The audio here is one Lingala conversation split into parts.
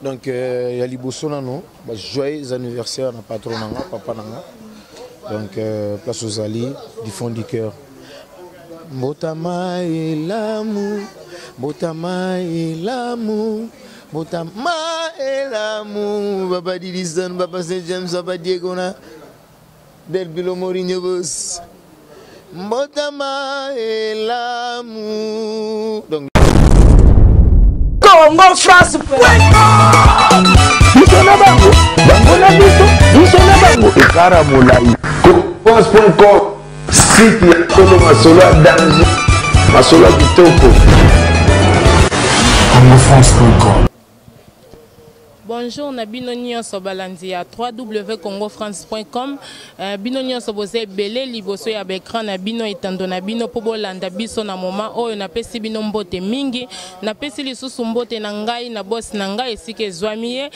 Donc ya liboso nano ba joyeux anniversaire na patron na nga, papa na nga. Donc place ozali du fond du cœur. Mbotama elamu, mbotama elamu, mbotama elamu, Papa Didison, Papa Saint James, Papa Diego na Del Bilo Mourinho Boss. Mbotama elamu. Donc Congo France. Biso na bango, bango na biso, biso na bango ekara molai. France.com, site ya solo, masolo ya danger, masolo ya kitoko. congofrance.com. Bonjour na bino nyonso balandi ya www.congofrance.com. Bino nyonso boza ebele liboso ya baécran na bino, etando na bino mpo bolanda biso na moment oyo. Napesi bino mbote mingi, napesi lisusu mbote na ngai na boss na ngai esika ezwami ye,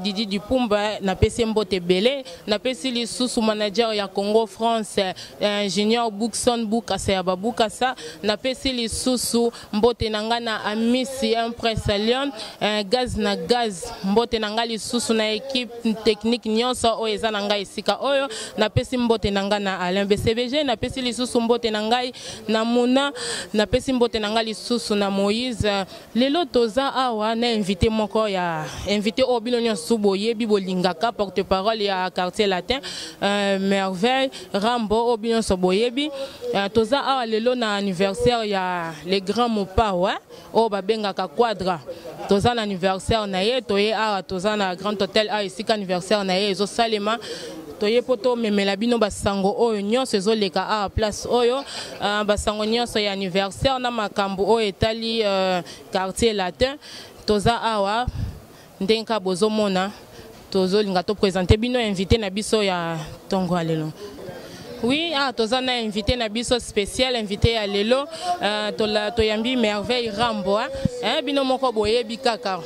Didi Dipumba, napesi ye mbote ebele. Napesi lisusu manager ya Congo France, Junior Bookson Bukasa ya Babukasa. Napesi lisusu mbote na ngai na Amisi Impresse Lyon, gaz na gaz. Mbote na ngai lisusu na équipe technique nyonso oyo eza na ngai esika oyo. Napesi mbote na ngai na Alain BCBG, napesi lisusu mbote na ngai na Muna, napesi mbote na ngai lisusu na Moïse. Lelo toza awa na invité moko ya invité oyo bino nyonso boyebi, bolingaka, porte parole ya Quartier Latin, Merveille Rambo, oyo bino nyonso boyebi. Toza awa lelo na anniversaire ya le grand Mopao, oyo babengaka Quadra. Toza na anniversaire na ye, toye awa, toza na Grand Hôtel awa esika anniversaire na ye ezosalema. Toye mpo tomemela bino basango oyo nyonso ezoleka awa place oyo, basango nyonso ya anniversaire na makambo oyo etali Quartier Latin. Toza awa ndenge kaka bozomona, tozolinga toprésente bino invité na biso ya ntongo ya lelo. Oui, ah, toza na invité na biso spécial, invité ya lelo, toyambi Merveille Rambo, hein? Bino moko boyebi kaka.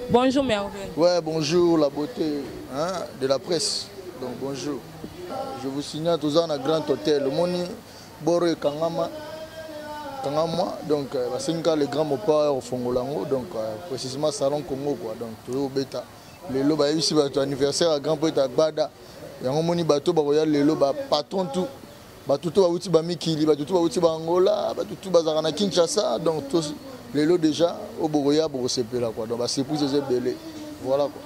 Bonjour Merveille. Ouais, bonjour la beauté, hein, de la presse. Donc bonjour. Je vous signale toza na Grand Hôtel. Omoni boro ekangama kangama, donc basengi kaka le grand Mopao ya kofongola yango, donc précisément Salon Congo quoi. Donc toyobeta lelo, bayebisi bato anniversaire ya grand poète Agbada. Yango moni bato bakoya lelo, bapatron tout, bato to bauti bamikili, bato to bauti baangola, bato tu bazalaka na Kinshasa. Donc lelo déjà oyo bokoya bokosepela quoi. Donc basurprise eza ebele, voilà quoi.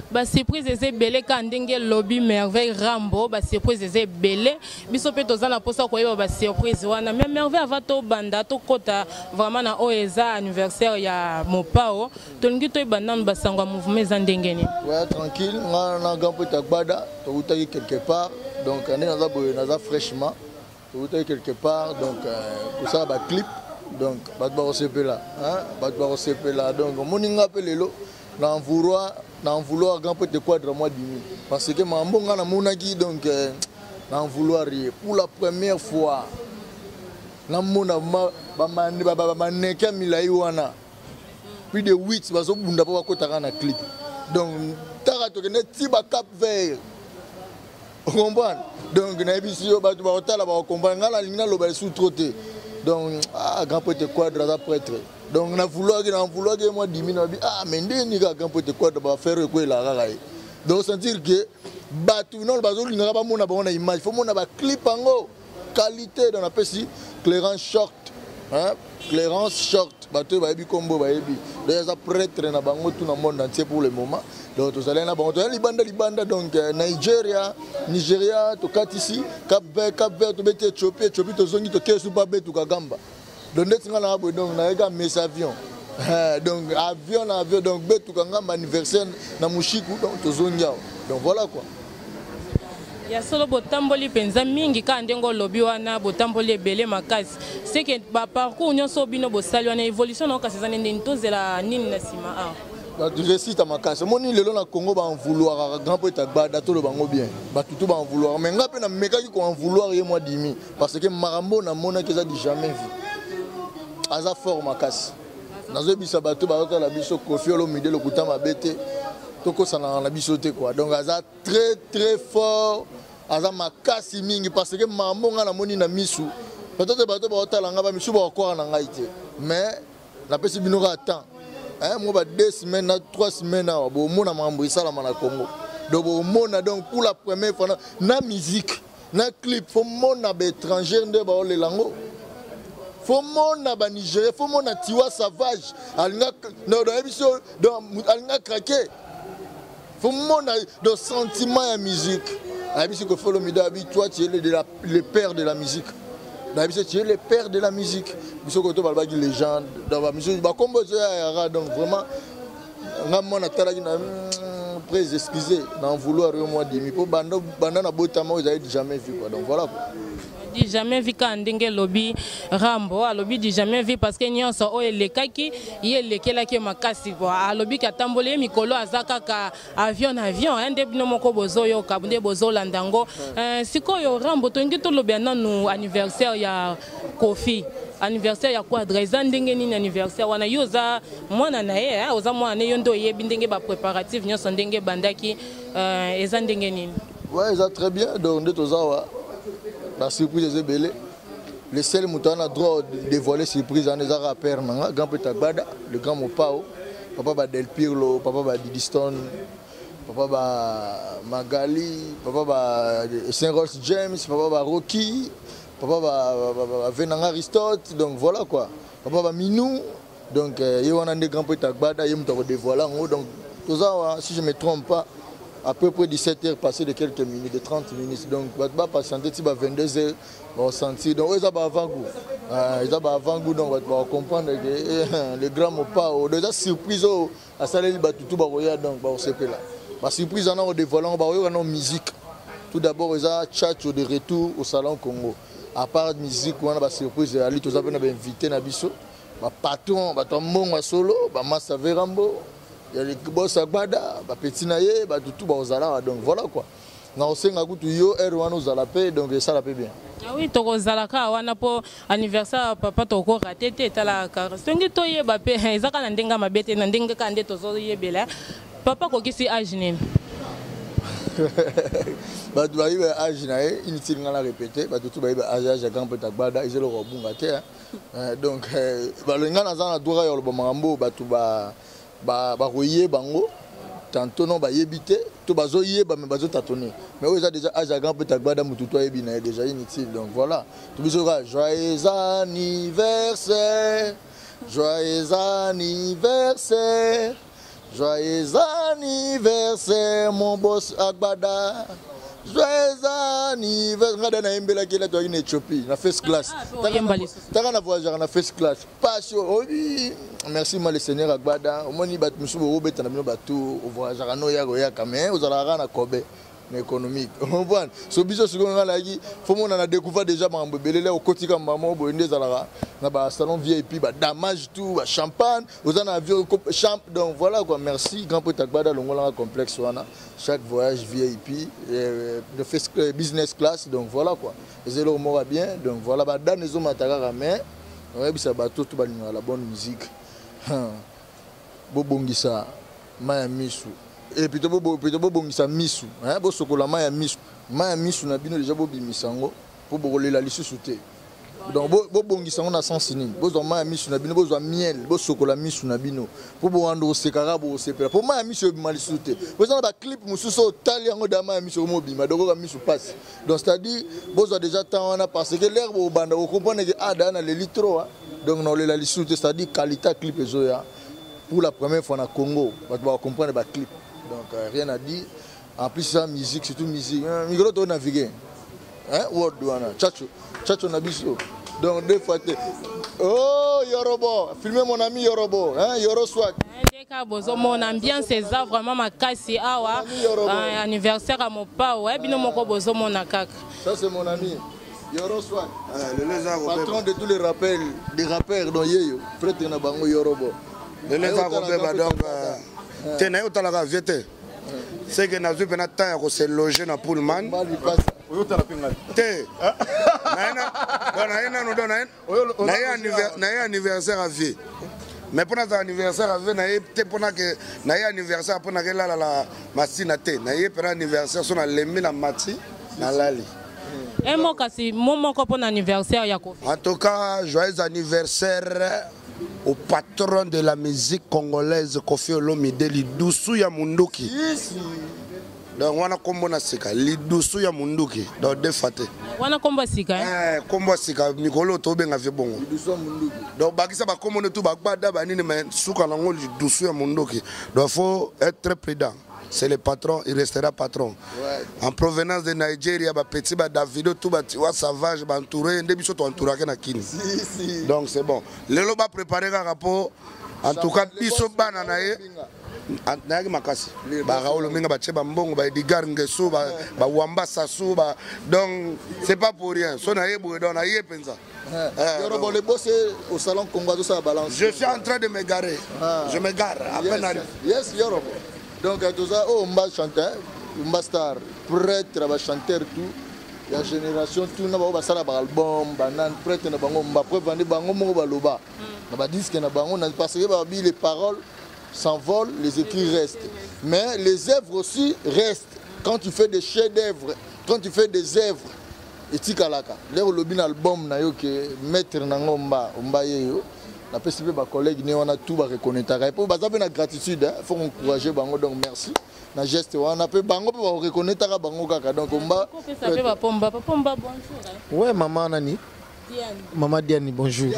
Basurprise eza ebele kaka ndenge elobi Merveille Rambo, basurprise eza ebele. Biso mpe toza na mposa koyeba basurprise wana. Mais Merveille, avant tobanda, tokɔta vraiment na oyo eza anniversaire ya Mopao, tolingi toyeba nanu basango ya mouvement eza ndenge nini? Ouais, tranquille. Nga na grand poète Agbada toutaki quelque part, donc nde naza boye, naza fraîchement, toutaki quelque part, donc kosala baclip. Donc bato bakosepela, bato bakosepela. Donc omoni nga mpe lelo na en vouloir grand poète Quadra mwa dimi, parce que mambo nga namonaki, donc na en vouloir ye. Pour la première fois namona bamaneke ya milai wana, plus de 8 bazobunda mpo bakotaka na clip. Donc taka tokende ti ba Cap Vert, ocomprendre? Donc nayebisi yo, bato bakotala bakocomprendre. Ngai nalingi naloba lisusu trop te. Donc ah, grand prêtre Quadre aza prêtre. Donc na vouloir na vouloir mwa dimi na bi, ah, mais ndeni kaka grand prêtre Quadre baaffaire ekwelaka kaka ye. Donc sentir que bato nono bazolingaka bamona bango na image, faut mona baclip yango qualité. Donc napesi Clarence Short, hein? Clarence Short, bato oyo bayebi nkombo bayebi. Donc aza prêtre na bango tout na monde entier pour le moment. Donc tozali na bango, tozali libanda libanda, donc Nigeria, Nigeria tokatisi Cap Vert, Cap Vert tobeti Éthiopie, Éthiopie tozongi, tokei supa betuka gamba. Donc ndeti nga na boye, donc nayeka mes avion, donc avion na avion, donc betuka ngamba, anniversaire na Moshiku, donc tozongi awa. Donc voilà quoi. Ya solo, botamboli mpenza mingi kaka ndenge olobi wana, botamboli ebele makasi. Seke baparcours nyonso oyo bino bosali wana, évolution nango kasi eza nde nini? Tozela nini na nsima awa? Bato réussite makasi. Omoni lelo na Congo baenvouloiraka grand poète Agbada, toloba yango bien, bato to baenvouloir. Mais nga mpe namekaki koenvouloir ye mwa dimi, parce que makambo namonaki eza du jamais vu. Aza fort makasi. Nazoyebisa bato bazotala biso, Kofi Olomide lokuta mabe te, tokosanaka na biso te quoi. Donc aza très très fort, aza makasi mingi, parce que makambo nga namoni na misu, peut-être bato baotala nga, bamisu bakokwaka na ngai te, mais napesi bino kaka temps. Mwa ba 2 semaines na 3 semaines awa bomona makambo esalama na Congo. Donc bomona, donc pour la première fois na musique, na clip, faut mona ba étranger nde baolela yango, faut mona ba Nigérien, faut mona Tiwa Savage alinga, non, nayebi so, donc alinga craquer, faut mona donc sentiment ya musique. Ayebi so Koffi Olomide abi: "Toi, tu es le père de la musique." Nayebi so: "Tu es le père de la musique." Biso koto balobaki légende, donc bamisusu bakombo ezoya yaka. Donc vraiment, nga mwana atalaki na près, excusez na vouloir yo mwa dimi mpo banda banda na botama oyo ezali jamais vu, quoi. Donc voilà, quoi. Du jamais vu kaka ndenge elobi Rambo, alobi du jamais vu parce que nyonso oyo elekaki ye, elekelaki ye makasi po alobi ke atamboli ye mikolo, aza kaka avion na avion, nde bino moko bozoyoka, nde bozolanda yango. Sikoyo Rambo, tolingi tolobela nanu anniversaire ya Koffi, anniversaire ya Quadra. Eza ndenge nini anniversaire wana? Yo oza mwana na ye, oza mwana na ye, yo nde oyebi ndenge bapréparatif nyonso ndenge ebandaki. Eza ndenge nini? Ouais, eza très bien. Donc nde toza wa basurprise eza ebele. Le seul moto aza na droit de dévoiler surprise wana eza kaka père na nga, grand prêtre Agbada, le grand Mopao, papa ba Del Pirlo, papa ba Didistone, papa ba Magali, papa ba Saint Ross James, papa ba Rocky, papa ba Venanga Aristote. Donc voilà quoi, papa ba Minou. Donc ye wana nde grand prêtre Agbada, ye moto akodévoile yango. Donc toza wa, si je me trompe pas, à peu près 17 heures passé de quelques minutes, de 30 minutes. Donc bato bapatiente ti ba 22 heures, baosentir. Donc oyo eza baavant-goût, eza baavant-goût. Donc bato bakocomprendre ke le grand Mopao, donc eza surprise oyo asaleli bato tu bakoya, donc bakosepela. Basurprise wana kodévoile yango, bakoyoka no musique. Tout d'abord eza Tchatcho de retour au salon Congo. À part musique wana, basurprise ezali, toza mpe na bainvité na biso, bapatron, bato ya mbongo ya solo, bamasa Verambo ya boss Agbada, bapeti na ye, bato tu bakozala. Donc voilà quoi, na kosenga kutu yo heure wana ozala mpe, donc esala mpe bien. Ah oui, tokozala kaka wana mpo anniversaire ya papa tokorater te. Etalaka songi toyeba mpe eza kaka na ndenge ya mabe te, na ndenge kaka nde tozoyebela. Papa akokisi age nini? Bato bayebi age na ye, inutile nga na répété. Bato tu bayebi age, age ya grand prêtre Agbada eza eloko kobunga te. Donc nga naza na droit ya koloba makambo oyo bato bakoyeba yango tantôt. Non, bayebi te to bazoyeba, mais bazotatone. Mais oyo eza déjà age ya grand prêtre Agbada, motu to ayebi na ye déjà, inutile. Donc voilà, to biso kaka joyeux anniversaire, joyeux anniversaire, joyeux anniversaire, mon boss Agbada, joyeux anniversaire. Nga da nayembelaki ela, toyaki na Éthiopie na first class. Taka na voyageaka na first class, pasi obi. Merci ma le seigneur Agbada. Omoni bato mosusu bokobeta na bino, bato ovoyageaka no oyaka oyaka, mais ozalaka kaka na kobe na économique, comprendre. So biso sikoyo nga nayaki, fo mona na découvert déjà makambo ebele. Le okotika mama boye nde ezalaka na basalon VIP, badamage tout, bachampagne, oza na avion champ. Donc voilà quoi, merci grand prêtre Agbada, longolanga complexe wana. Chaque voyage VIP de first business class. Donc voilà quoi, eza eloko moko ya bien. Donc voilà, badane ezomata kaka, mais oyebisa bato to balingaka la bonne musique, bobongisa mai ya misu et plutôt plutôt bobongisa misu, bosokola mai ya misu, mai ya misu na bino déjà, bobimisa yango mpo bokolela lisusu te. Donc bobongisa yango na sens nini? Bozwa mai ya misu na bino, bozwa miel, bosokola misu na bino mpo bowanda kosekaka, bokosepela, mpo mai ya misu ebima lisusu te. Boza na baclip mosusu oyo otali yango da mai ya misu okomobima, donc oyoka misu pasi. Donc c'est à dire bozwa déjà temps wana, parce que l'air bobanda kocomprendre ke ah, daa naleli trop, donc naolela lisusu te. C'est à dire qualité ya clip ezoya pour la première fois na Congo, bato bakocomprendre baclip. Donc rien à dire. En plus ça, musique, surtout musique, mikolo to naviguer, hein, world wana, Tchatcho, Tchatcho na biso. Donc deux fois te. Oh, Yorobo, filmez mon ami Yorobo, hein, Yoro Swag. Ndeka bozomona ambiance eza vraiment makasi awa, anniversaire ya Mopao, bino moko bozomona kaka. Ça, c'est mon ami Yoro Swag, patron de tous les rappels des rappeurs, dont yeyo prêtre na bango Yorobo. Lelo eza kobeba. Donc te, naye otalaka vie te, seke nazwi mpena temps ya kose loger na Pullman te. Naye nano, donc naye anniversaire ya vie, mais mpo nazala anniversaire ya vie naye te, mpona ke naye anniversaire mpo nake lalala masina te. Naye mpena anniversaire, so nalembi na mati, nalali. Emo kasi mo moko mpona anniversaire ya Koffi. En tout cas, joyeux anniversaire. Au patron de la musique congolaise, Koffi Olomide, lidusu ya munduki. Donc wana kombo na sika, lidusu ya munduki. Donc deux fois te. Wana kombo ya sika, hein? Eh, kombo ya sika mikolo tobenga vie bongo. Lidusu ya munduki. Donc bakisa ba kombo ne tout ba gbada ba nini mais suka nango lidusu ya munduki. Donc faut être très prudent. C'est le patron, il restera patron. Ouais. En provenance de Nigeria, ba petit ba Davido tout ba Tiwa Savage ba entouré nde biso to entourake na Kini. Si, si. Donc c'est bon. Lelo ba préparer kaka po en tout cas biso bana na ye nayaki makasi ba Raoul Ominga ba tche ba mbongo ba Edgar Ngesu ba ba Wamba Sassou ba donc c'est pas pour rien. So na ye boye donc na ye penza. Yorobo, le boss au salon Congo ça balance. Je suis en train de me garer. Ah. Je me gare à peine Yes, arrivé. yes, Yorobo. Donc tout ça, oh, Mba chanteur, Mba star, prêtre, ba chanteur tout. Ya génération tout na ba ba sala ba album, banane prêtre na bango mba preuve vandi bango moko ba loba. Na ba disque na bango na parce que ba bi les paroles s'envolent, les écrits restent. Mais les œuvres aussi restent. Quand tu fais des chefs-d'œuvre, quand tu fais des œuvres, etikalaka. Lero lobi na album na yo ke maître na ngomba, omba yeyo. Na pesi pe ba collègue ne wana tout ba reconnaître. Et puis baza pe na gratitude, hein, faut encourager bango donc merci. Na geste wana pe bango pe ba reconnaître bango kaka donc omba. Ko pesa pe ba pomba, ba pomba bonjour, hein. Ouais, maman nani? Diane. Maman Diane, bonjour.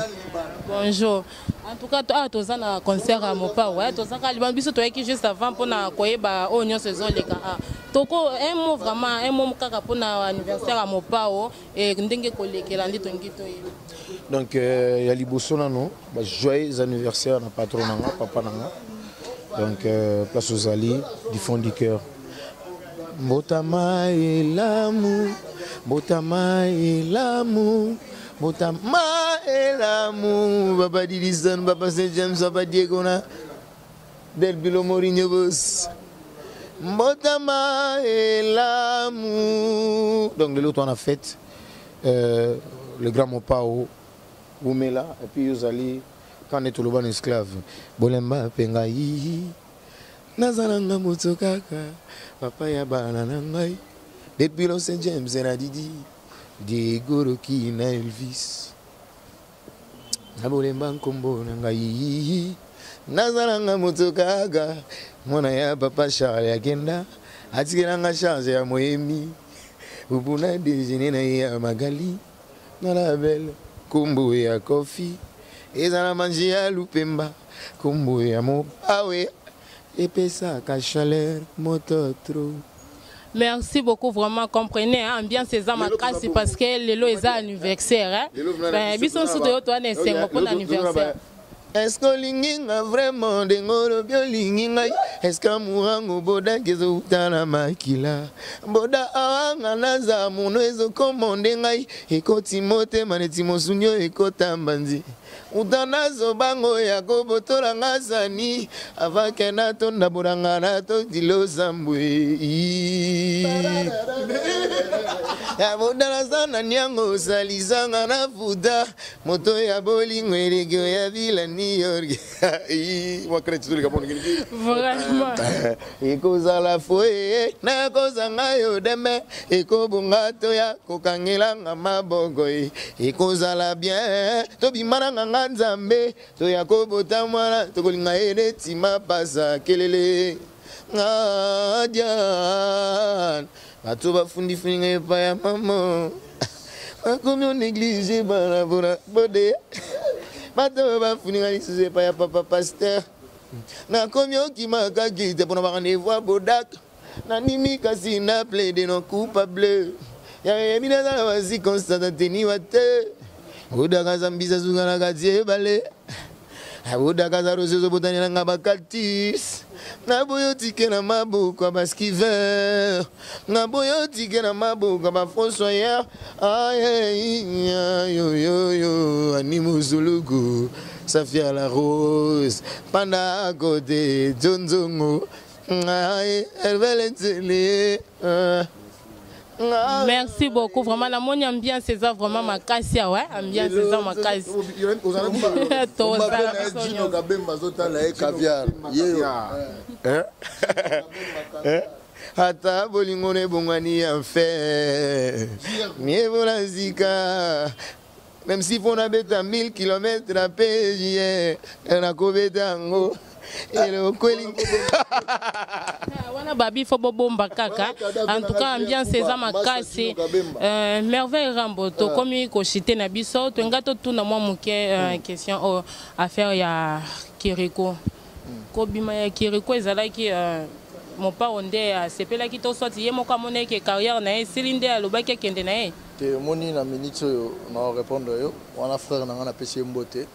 Bonjour. En tout cas, toi, toza na concert à Mopa, ouais, toza ka liban biso toyaki juste avant pona koyeba oyo nyonso ezoleka. Ah, toko un mot vraiment, un mot kaka pona anniversaire à Mopa o et ndenge kolekela ndi tongi toyeba. Donc ya liboso nano, ba joyeux anniversaire na patron nanga, papa nanga. Donc place aux alliés du fond du cœur. Mbotama elamu, mbotama elamu, mbotama elamu, Baba Didison, Baba Saint James, Baba Diego na Del Bilo Mourinho boss. Mbotama elamu. Donc le l'autre on a fait le grand Mopao Oumela et puis Yozali quand on est au bon esclave. Bolemba pengai. Nazalanga moto kaka papa ya bana na ngai depuis Los James na Didi Diego Rocky na Elvis na bolemba nkombo na ngai nazalanga moto kaka mwana ya papa Charles akenda atikelanga charge ya moyemi ubuna déjeuner na ye ya Magali na la belle kombo ya Kofi ezala manji ya Lupemba kombo ya Mopawe epesaka chaleur moto trop. Merci beaucoup vraiment, comprenez hein, ambiance eza makasi parce que lelo eza anniversaire hein. Ben biso nsuto yo toa na esengo pour l'anniversaire. Est-ce que olingi nga vraiment ndenge olobi olingi ngai? Est-ce que amour boda kezouta na makila? Boda awanga naza mono ezokomande ngai ekoti motema neti mosunyo ekota mbanzi. Uta nazo bango ya kobotola nga sani avake natonda bolanga natondila ozambwe. Ya bodala sana nyango osalisanga na futa moto ya bolingo eleki oya vila New York. Vraiment. Ekozala foye nakozanga yo deme ekobonga toya kokangelanga maboko e. Ekozala bien tobima na nganga nzambe toya kobota mwana tokolinga ye neti mapasa kelele. Ngadian bato bafundi-fundi ngai epai ya mama bakomi onéglige bana mpona bode bato bafundi ngai lisusu epai ya papa pasteur nakomi okima kaki te mpona barendez-vous ya bodak nanimi kasi na plaide non coupable ya yebi nazala basi constante ateniwa te bodaka zambisa suka na kati ebale abodaka za rose ezobotanelanga bakatis naboyi otike na maboko ya baskiver naboyi otike na maboko ya bafossoyer ayeyoyoyo ani mozuluku safia la rose panda akote jonzongo aye hervele nzele. Merci beaucoup. Vraiment, la mon ambiance, c'est ça vraiment ma casse, ouais. Ambiance, c'est ça ma casse. Ata bolingo ne bongwani enfer. Mieux voilà zika. Même si faut nabeta 1000 km na PJ, nakobeta yango. Elokweli. Ah, wana babi fo bobomba kaka. En tout cas ambiance eza makasi. Merveille Rambo tokomi koshite na biso toyenga totuna mwa moke question oyo affaire ya Kiriko. Kobima ya Kiriko ezalaki mopao nde asepelaki to soit ye moko amonaki carrière na ye esili nde alobaki akende na ye. Te omoni na minute oyo na répondre yo wana frère na nga napesi ye mbote.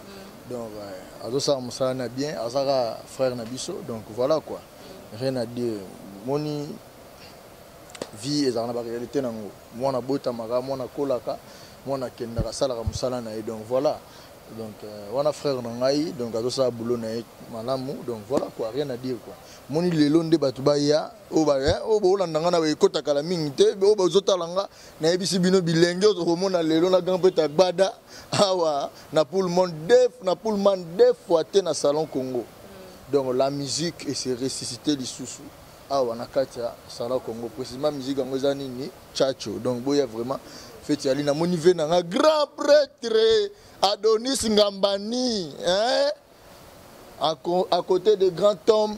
Donc azosala mosala na bien, azaka frère na biso, donc voilà quoi, rien à dire. Moni vie ezalaka na baréalité nango, mwana abotamaka, mwana akolaka, mwana akendaka asalaka mosala na ye, donc voilà. Donc wana frère na ngai, donc azosala boulot na ye malamu, donc voilà quoi, rien à dire quoi. Moni lelo nde bato baya oyo boolanda nga na ekota kala mingi te, oyo bozotala nga nayebisi bino bilenge oyo tokomona lelo na grand prêtre Agbada awa na Pullman deux fois te na Salon Congo. Donc la musique et se ressusciter lisusu awa na kati ya Salon Congo, précisément musique yango eza nini, Tchatcho. Donc boya vraiment feti ali na moni ve na nga grand prêtre Adonis Ngambani, hein, à côté de grand homme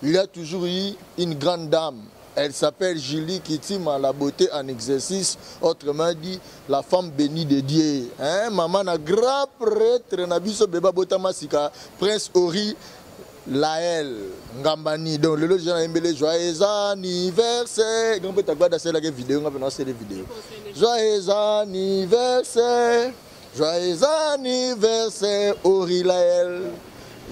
il y a toujours eu une grande dame. Elle s'appelle Julie Kitima, la beauté en exercice, autrement dit, la femme bénie de Dieu. Hein, maman na grand prêtre na biso beba botama sika, Prince Ori Laël Ngambani. Donc le lot na mbele joyeux anniversaire. Grand prêtre Agbada c'est la vidéo, ngapena c'est les vidéos. Joyeux anniversaire. Joyeux anniversaire Ori Laël.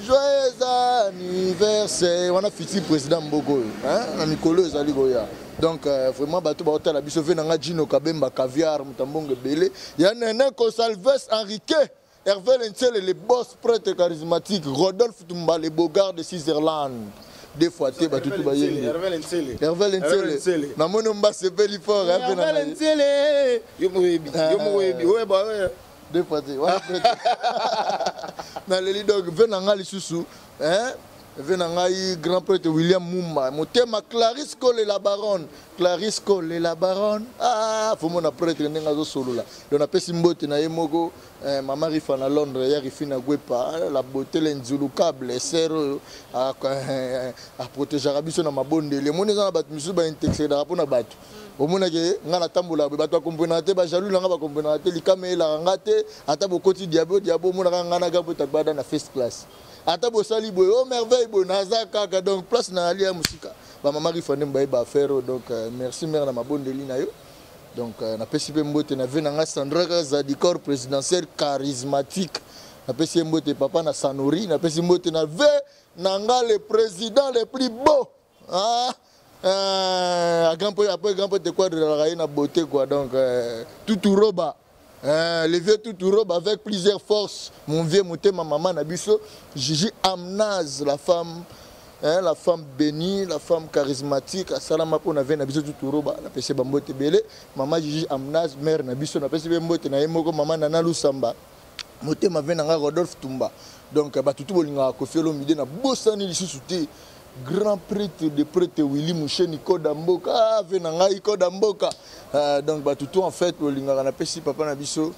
Joyeux anniversaire. On a fiti président Mboko, hein, na mikolo ezali koya. Donc vraiment bato ba hôtel biso ve nanga Gino Kabemba caviar mutambongo belé. Ya Nene Consalves Enrique, Hervé Lentele le boss prêtre charismatique, Rodolphe Tumba le beau gars de Switzerland. Deux fois te bato tout ba yenge. Hervé Lentele. Hervé Lentele. Na mono mba sepeli fort, hein, Hervé Lentele. Yo mo yebi, yo mo yebi. Ouais ba ouais. Deux fois te. Wana prêtre. Na leli donc ve nanga lisusu, hein? Ve nanga grand prêtre William Mumba, motema Clarisse Cole la baronne, Clarisse Cole la baronne. Ah, faut mona prêtre ndenge azo solola. Donc na pesi mbote na ye moko, mama Rifa na Londres, ya Rifi na Gwepa, la beauté l'enzulukable, sœur oyo, a protéger biso na mabondeli. Moni eza na bato misusu ba intercédera mpona bato. Omonake nga na tambola boye, bato bakomprenaka te, ba jaloux na nga bakomprenaka te, likama eyelaka nga te, ata bokoti diabo, diabo omonaka nga na Grand Prêtre Agbada na first class. Ata bosali boye, oh merveille boye, naza kaka, donc place na ali ya mosika. Ba mama Rifa nde baye ba affaire oyo, donc merci mère na mabondeli na yo. Donc napesi mpe mbote na ve na nga Sandra Zadikor, présidentielle charismatique. Napesi ye mbote papa na Sanori, napesi mbote na ve na nga le président le plus beau. Ah, grand prêtre, après grand prêtre quoi de la na beauté quoi, donc Tuturoba. Le vieux Tuturoba avec plusieurs forces, mon vieux motema maman na biso, Gigi Amnaz, la femme, hein, la femme bénie, la femme charismatique, asalama po na ve na biso Tuturoba, na pese ba mbote belé, maman Gigi Amnaz, mère na biso, na pese be mbote na ye moko maman Nana Lusamba. Motema ve na nga Rodolphe Tumba. Donc ba tutu bolinga Koffi Olomide na bosani lisusu te. Grand prêtre de prêtre Willy Moucheni Koda Mboka, ah, ve na ngai Koda Mboka. Donc ba tutu en fait bolingaka na pesi papa na biso,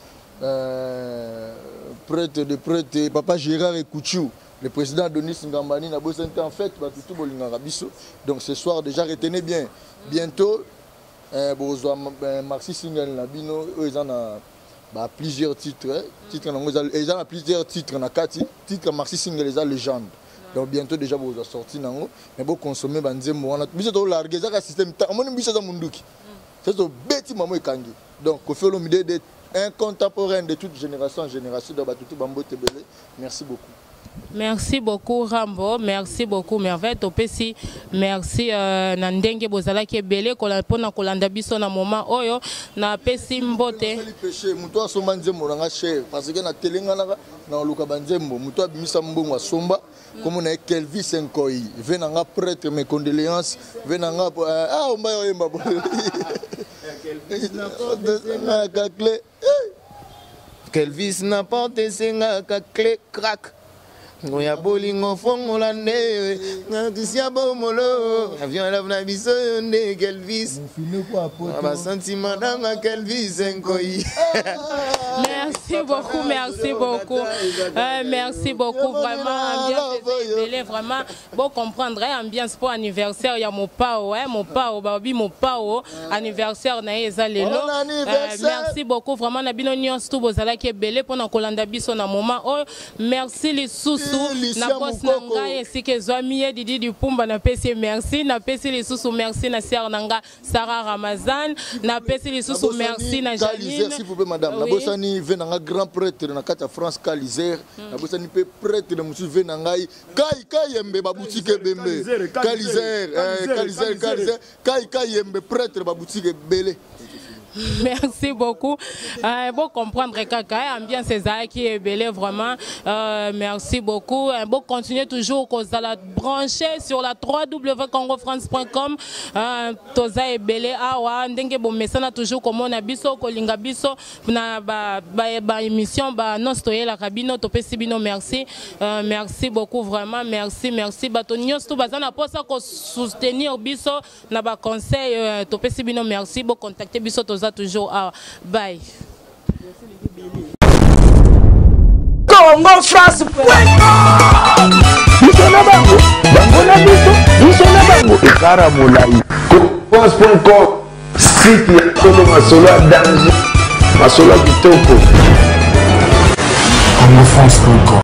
prêtre de prêtre papa Gérard Ekouchou, le président Adonis Ngambani na bosani te en fait ba tutu bolingaka biso. Donc ce soir déjà retenez bien, bientôt bozwa Maxi Single na bino oyo eza na ba plusieurs titres, hein. Titre nango eza, eza na plusieurs titres na kati, titre Maxi Single eza légende. Donc bientôt déjà vous sorti nango, mais vous consommer ba nzembo wana. Biso to larguer ça système ta omoni biso za munduki. C'est to beti mamo ekangi. Donc Koffi Olomide de un contemporain de toute génération en génération donc batutu bambo tebele. Merci beaucoup. Merci beaucoup Rambo, merci beaucoup Merveille Topesi, merci na ndenge bozalaki ebele kola pona kolanda biso na moment oyo na pesi mbote. Nasali péché, muto asomba nzembo na nga cher parce que na telenga na na luka ba nzembo, muto abimisa mbongo asomba comme na Kelvis Nkoyi, ve na nga prêtre mes condoléances, ve na nga ah omba yo yemba bo. Na ka clé. Kelvis na porte sengaka clé crack. Ngoya bolingo fongola nde natisia bomolo avion love na biso yo nde Kelvis basentiment nanga Kelvis Nkoi. Merci beaucoup, merci beaucoup. Merci beaucoup vraiment ambiance ebele vraiment bo comprendre hein, ambiance pour anniversaire ya Mopao hein, Mopao babi Mopao anniversaire na ye eza lelo. Merci beaucoup vraiment na bino nyonso tout bozalaki ebele pona kolanda biso na moment oyo. Merci lisusu na boss na ngai esika ezwami ye Didi Dipumba napesi ye merci, napesi lisusu merci na sœur na nga Sarah Ramazan, napesi lisusu merci na Janine. S'il vous plaît madame, oui. Nabosani ve na nga grand prêtre na kati ya France Kalizer, nabosani pe prêtre mosusu ve na ngai Kai Kayembe ba boutique ebembe. Kalizer, Kalizer, Kalizer, Kai Kayembe prêtre ba boutique ebele. Merci beaucoup. Bon comprendre kaka ambiance ezalaki ebele vraiment. Merci beaucoup. Bon continuer toujours kozala branché sur la www.congofrance.com. Toza ebele awa ndenge bomesana toujours komona biso kolinga biso na ba ba, ba émission ba annonce toyelaka bino topesi bino merci. Merci beaucoup vraiment merci merci bato nyonso baza na posa ko soutenir biso na ba conseil topesi bino merci bo contacter biso toza toujours awa. Bye. Congo France. Biso na bango, bango na biso, biso na bango ekara molai. France.com site ya solo masolo ya danger, masolo ya kitoko. CongoFrance.com.